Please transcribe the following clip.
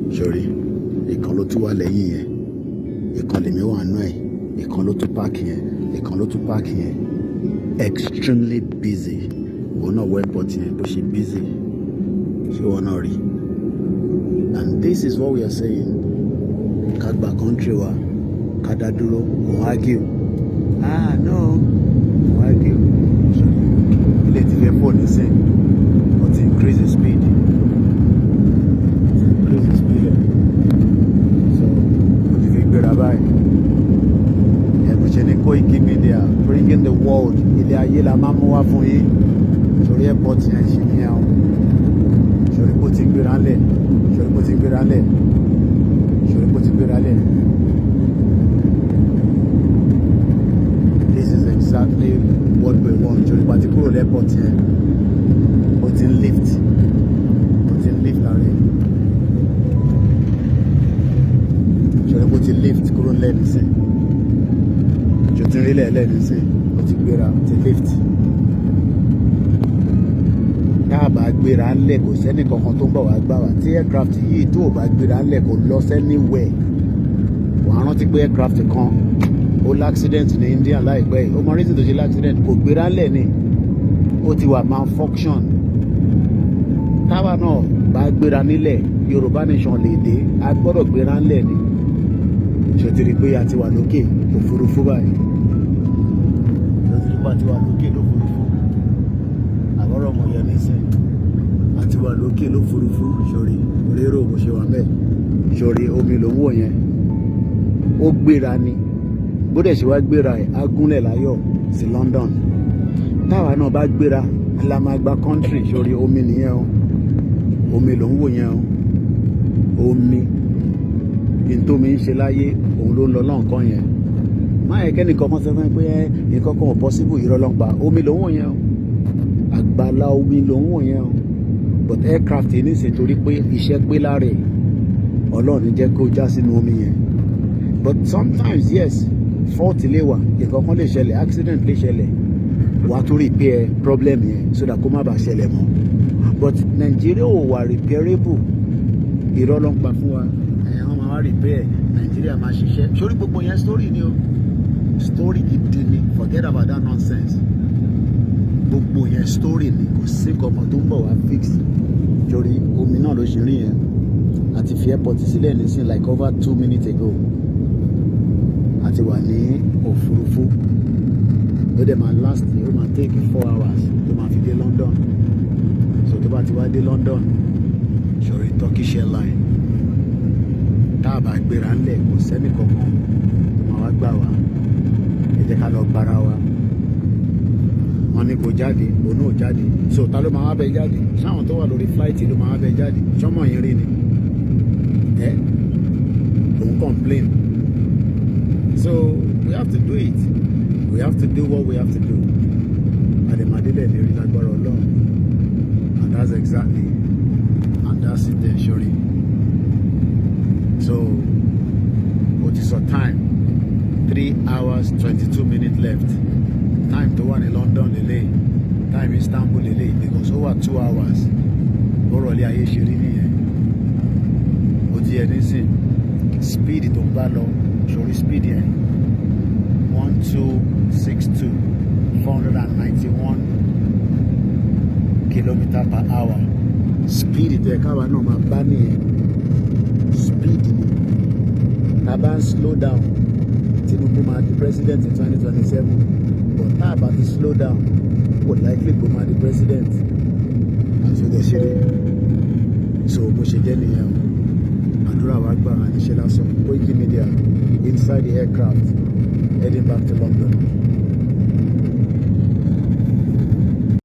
Sorry, ìkan ló tún wà lẹ́yìn yẹn, ìkan lèmi wà nú ẹ̀, ìkan ló tún park yẹn, ìkan ló tún park yẹn. Extremely busy. Ìwọ náà wọ airport yẹn bó ṣe busy, ṣé ìwọ náà rí? And this is what we are saying: ká gba country wa, ká dá dúró. Kò argue. Ah no, kò argue. Ilé ti fẹ́ fò nísìn, ó ti increase the speed, increase the speed ẹ̀, so ó ti fi gbéra báyìí. Ẹ̀bùn ṣe ní Koiki Media, bringing the world. Ilé ayé la máa mú wá fún yín. Sórí airport yẹn ṣì nìyẹn o. Sórí bó ti ń gbéra ńlẹ̀, sórí bó ti ń gbéra ńlẹ̀, sórí bó ti ń gbéra ńlẹ̀. This is exactly what we want. Sórí pàtí kúrò l'airport yẹn, ó ti ń lift, ó ti ń lift ààrẹ. Sórí bó ti lift kúrò ńlẹ̀ nísìn, ṣò ti ń rí lẹ́ẹ̀lẹ́ nísìn? Ó ti gbéra, ó ti lift. Tá a bá gbéra ńlẹ̀, kò sẹ́ni kankan tó ń bọ̀ wá gbà wá. Tí aircraft yìí tó o bá gbéra ńlẹ̀, kò lọ anywhere. Wàá rántí pé aircraft kan ó l'accident ní India láìpẹ́ yìí. Ó mọ reason tó ṣe l'accident? Kò gbéra ńlẹ̀ ni, ó ti wà malfunction. Táwa náà bá gbéra nílẹ̀, Yorùbá nation lè dé. A gbọ́dọ̀ gbéra ńlẹ̀ ni. Ṣó ti rí pé a ti wà lókè òfurufú báyìí? Ṣó ti rí pé a ti wà lókè lófurufú? Àbọ̀rọ̀ mọ̀ yẹn nísìn, a ti wà lókè lófurufú. Sórí rérò bó ṣe wà mẹ́, sórí omi ló ń wò yẹn. Ó gbéra ni. Bó dẹ̀ ṣe wá gbéra ẹ̀, á gúnlẹ̀ láyọ̀ sí London. Táwa náà bá gbéra la máa gba country. Sórí omi nìyẹn o, omi ló ń wò yẹn o. Omi ntómi ń ṣe láyé, òun ló ń lọ lọ́nkàn yẹn. Má yẹ kẹ́ni kankan sọ fún mi pé ẹ nǹkan kan ò possible. Irọ́ ló ń pa. Omi ló ń wò yẹn o, àgbàlá omi ló ń wò yẹn o. But aircraft yìí nísìnyí, torí pé iṣẹ́ pé lára ẹ̀, Ọlọ́run jẹ́ kó já sínú omi yẹn. But sometimes, yes, fault lè wà, nǹkan kan lè ṣẹlẹ̀, accident lè ṣẹlẹ̀, wàá tún repair problem yẹn so that kó má bàa ṣẹlẹ̀ mọ́. But Nàìjíríà ò wà repairable. Irọ́ ló ń pa fún wa. Ẹ̀ wọ́n máa wá repair Nàìjíríà, máa ṣiṣẹ́ sórí gbogbo yẹn. Story ni o, story gidi ni. Forget about that nonsense. Gbogbo yẹn story ni, kò sí nǹkan tó ń bọ̀ wá fix. Torí omi náà ló ṣe rí yẹn. Àti fi airport sílẹ̀ nísìn, like over 2 minutes ago, àti wà ní òfurufú. Ó dẹ̀ máa last, ó máa take 4 hours tó máa fi dé London. So tó bá ti wá dé London, sọ̀rọ̀ Turkish Airline, tá a bá gbéra ńlẹ̀, kò sẹ́ni kankan tó máa wá gbà wá. Ẹ jẹ́ ká lọ gbára wa. Wọ́n ní kò jáde, òun náà jáde. So ta ló máa wá bẹ jáde? Sáwọn tó wà lórí flight ló máa wá bẹ jáde? Sọmọ yín rí ni ẹ òun complain. So we have to do it. We have to do what we have to do. Àdèmàdélẹ̀ lè rí lágbára Ọlọ́run. And that's exactly, and that's it there. Sori, so o ti sọ time, 3 hours 22 minutes left. Time tó wà ní London lélẹ̀, time Istanbul lélẹ̀, because ó wà 2 hours. Bọ́rọ̀ ilé ayé ṣe rí nìyẹn. Ó ti yẹ nísìn, speed tó ń bá lọ sórí speed yẹn, 1262, 491 kilometre per hour. Speed tó yẹ káwa náà máa bá nìyẹn. Speed ni. Tá a bá ń slow down, Tinubu máa di president in 2027, but tá a bá ti slow down, kò likely kó máa di president. Àṣọjọ ṣeré. So bó ṣe jẹ́ nìyẹn o. Àdúrà wa gbà, níṣẹ́ lásán. Koiki Media inside the aircraft, heading back to London.